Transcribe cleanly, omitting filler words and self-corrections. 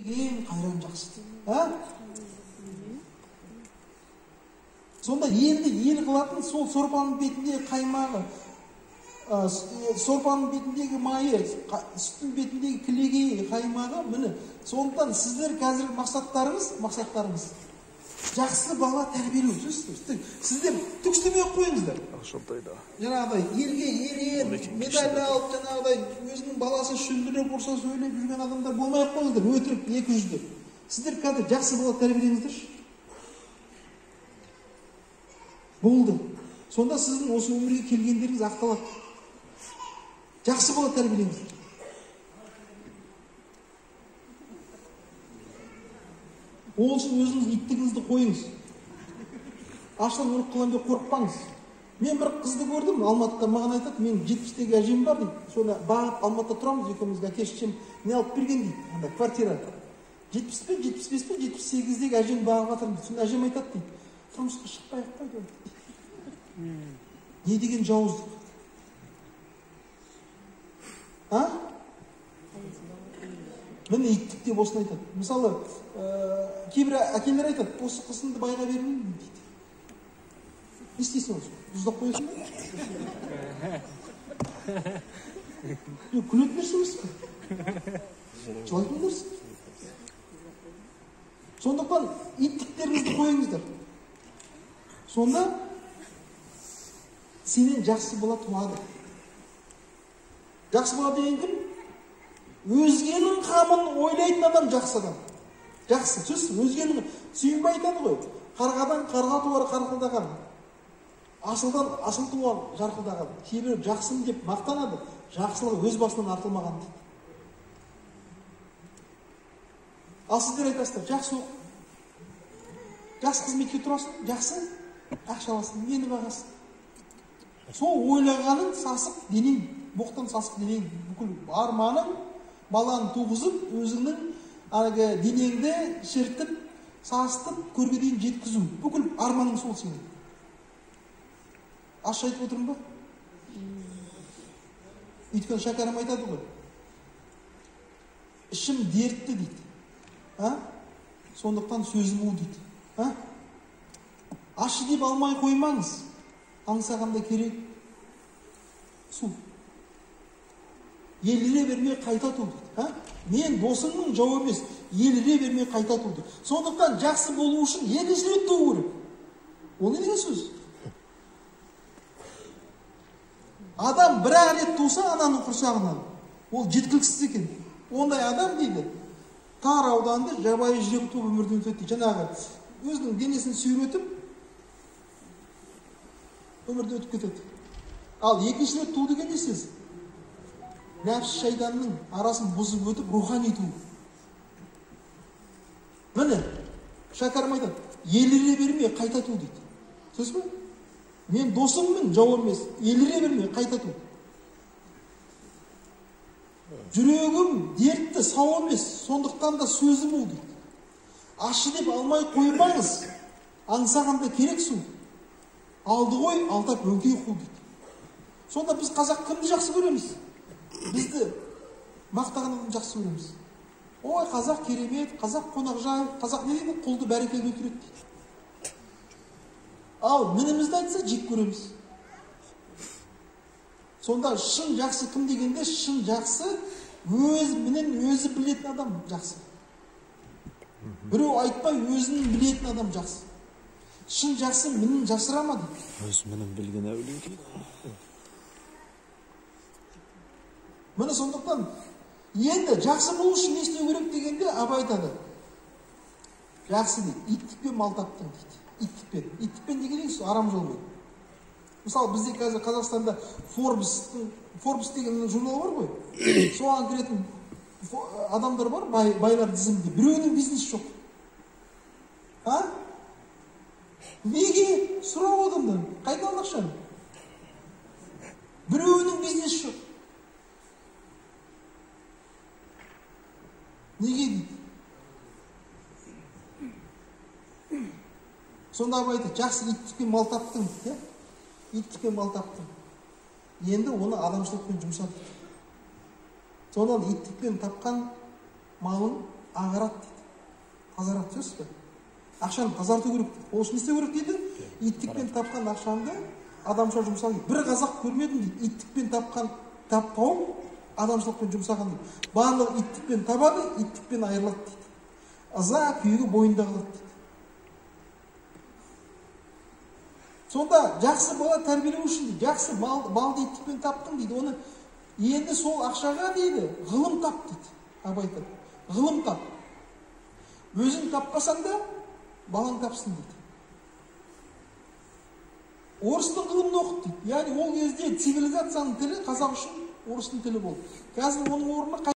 Келген қайран жақсы дейді. А? Сонда елді ел қылатын сол сорпаның бетіндегі қаймағы, сорпаның бетіндегі майы, сүттің бетіндегі кілегейі, қаймағы, міне. Сондықтан сіздер қазіргі мақсаттарыңыз жақсы бала тәрбиелеу. Сіздер түк істемей ақ қойыңыздар. Жаңағыдай елге ерен, медаль алып, жаңағыдай өзінің баласы шүлдірлеп ұрса сөйлеп жүрген адамдар болмай ақ қойыңыздар, өтірік екі жүзді. Сіздер қазір жақсы бала тәрбиелеңіздерші. Болды. Сонда сіздің осы өмірге келгендеріңіз ақталады. Жақсы бала тәрбиелеңіздер. Ол үшін өзіңіз иттігіңізді қойыңыз. Аштан өліп қаламын деп қорықпаңыз. Мен бір қызды көрдім Алматыда, маған айтады, мен 70-тегі әжем бар дейді. Соны бағып Алматыда тұрамыз екеуміз, әке шешем не алып берген дейді, анда квартира. 70 пе, 75 пе, 78-дегі әжем бағып жатырмын дейді. Сонда әжем айтады дейді, тұрмысқа шықпай ақ қой дейді. Не деген жауыздық? А? Міне иттік деп осыны айтады. Мысалы, кейбір әкелер айтады, осы қызымды байға бермеймін дейді. Не істейсің осы? Тұздап қоясың ба? Күлетін нәрсе емес пе? Жылайтын нәрсе. Сондықтан иттіктеріңізді қойыңыздар. Сонда сенен жақсы бала туады. Жақсы бала деген кім? Өзгенің қамын ойлайтын адам жақсы адам. Жақсы, сөз өзгенің Сүйінбай айтады ғой. Қарғадан қарға туар қарқылдаған, асылдан асыл туар жарқылдаған. Кейбір жақсым деп мақтанады, жақсылығы өз басынан артылмаған дейді. Ал сіздер айтасыздар, жақсы оқы, жақсы қызметке тұрасың, жақсы ақша аласың, мені бағасың. Сол ойлағаның сасық денең, боқтан сасық денең, бүкіл арманың баланы туғызып, өзіңнің әлгі денеңді шіртіп, сасытып, көрге дейін жеткізу. Бүкіл арманың сол сенің. Ащы айтып отырмын ба? Өйткені Шәкәрім айтады ғой. Ішім дертті дейді. А? Сондықтан сөзім у дейді. А? Ащы деп алмай қоймаңыз. Аңсағанда керек су. Еліре бермей қайта ту дейді. А? Мен досыңмын, жау емес. Еліре бермей қайта ту дейді. Сондықтан жақсы болу үшін екінші рет туу керек. Ол не деген сөз? Адам бір-ақ рет туса ананың құрсағынан, ол жеткіліксіз екен. Ондай адам дейді, тар ауданды жабайы жүрек туып өмірден өтеді дейді. Жаңағы өзінің денесін сүйретіп өмірден өтіп кетеді. Ал екінші рет туу деген не сөз? Нәпсі шайтанның арасын бұзып өтіп рухани туу. Міне, Шәкәрім айтады, еліре бермей қайта ту дейді. Сөз бе? Мен досыңмын, жау емес. Еліре бермей қайта ту. Жүрегім дертті, сау емес, сондықтан да сөзім ол дейді. Ащы деп алмай қоймаңыз, аңсағанда керек су. Алды ғой, алдап өңкей қу дейді. Сонда біз қазақ кімді жақсы көреміз? Бізді мақтаған адамды жақсы көреміз. Ой, қазақ керемет, қазақ қонақжай, қазақ не дейді? Құлды бәрекелді өлтіреді дейді. Ал мінімізді айтса жек көреміз. Сонда шын жақсы кім дегенде, шын жақсы өз мінін өзі білетін адам жақсы. Біреу айтпай өзін білетін адам жақсы. Шын жақсы мінін жасыра ма дейді. Өз мінін білген әулие дейді. Міне сондықтан енді жақсы болу үшін не істеу керек дегенде Абай айтады. Жақсы дейді, иттікпен мал таптың дейді. Иттікпен. Иттікпен деген не? Арам жолмен. Мысалы, бізде қазір Қазақстанда Forbes деген журнал бар ғой. Соған кіретін адамдар бар, байлар тізімінде. Біреуінің бизнесі жоқ. А? Неге? Сұрау адамдан. Қайдан алдың ақшаны? Біреуінің бизнесі жоқ. Неге дейді? Сонда Абай айтады, жақсы иттікпен мал таптың дейді. Иттікпен мал таптың. Енді оны адамшылықпен жұмса дейді. Сонан иттікпен тапқан малың Ағарады дейді. Тазарады, сөзсіз бе? Ақшаны тазарту керек дейді. Ол үшін не істеу керек дейді? Иттікпен тапқан ақшаңды адамша жұмсау дейді. Бір қазақ көрмедім дейді, иттікпен тапқан тауып, адамшылықпен жұмсаған дейді. Барлығы иттікпен табады, иттікпен айырылады дейді. Ыза күйігі бойында қалады дейді. Сонда жақсы бала тәрбиелеу үшін дейді, жақсы малды иттікпен таптың дейді, оны енді сол ақшаға дейді, ғылым тап дейді. Абай айтады, ғылым тап. Өзің таппасаң да балаң тапсын дейді. Орыстың ғылымын оқыт дейді. Яғни ол кезде цивилизацияның тілі қазақ үшін орыстың тілі болды. Қазір оның орнына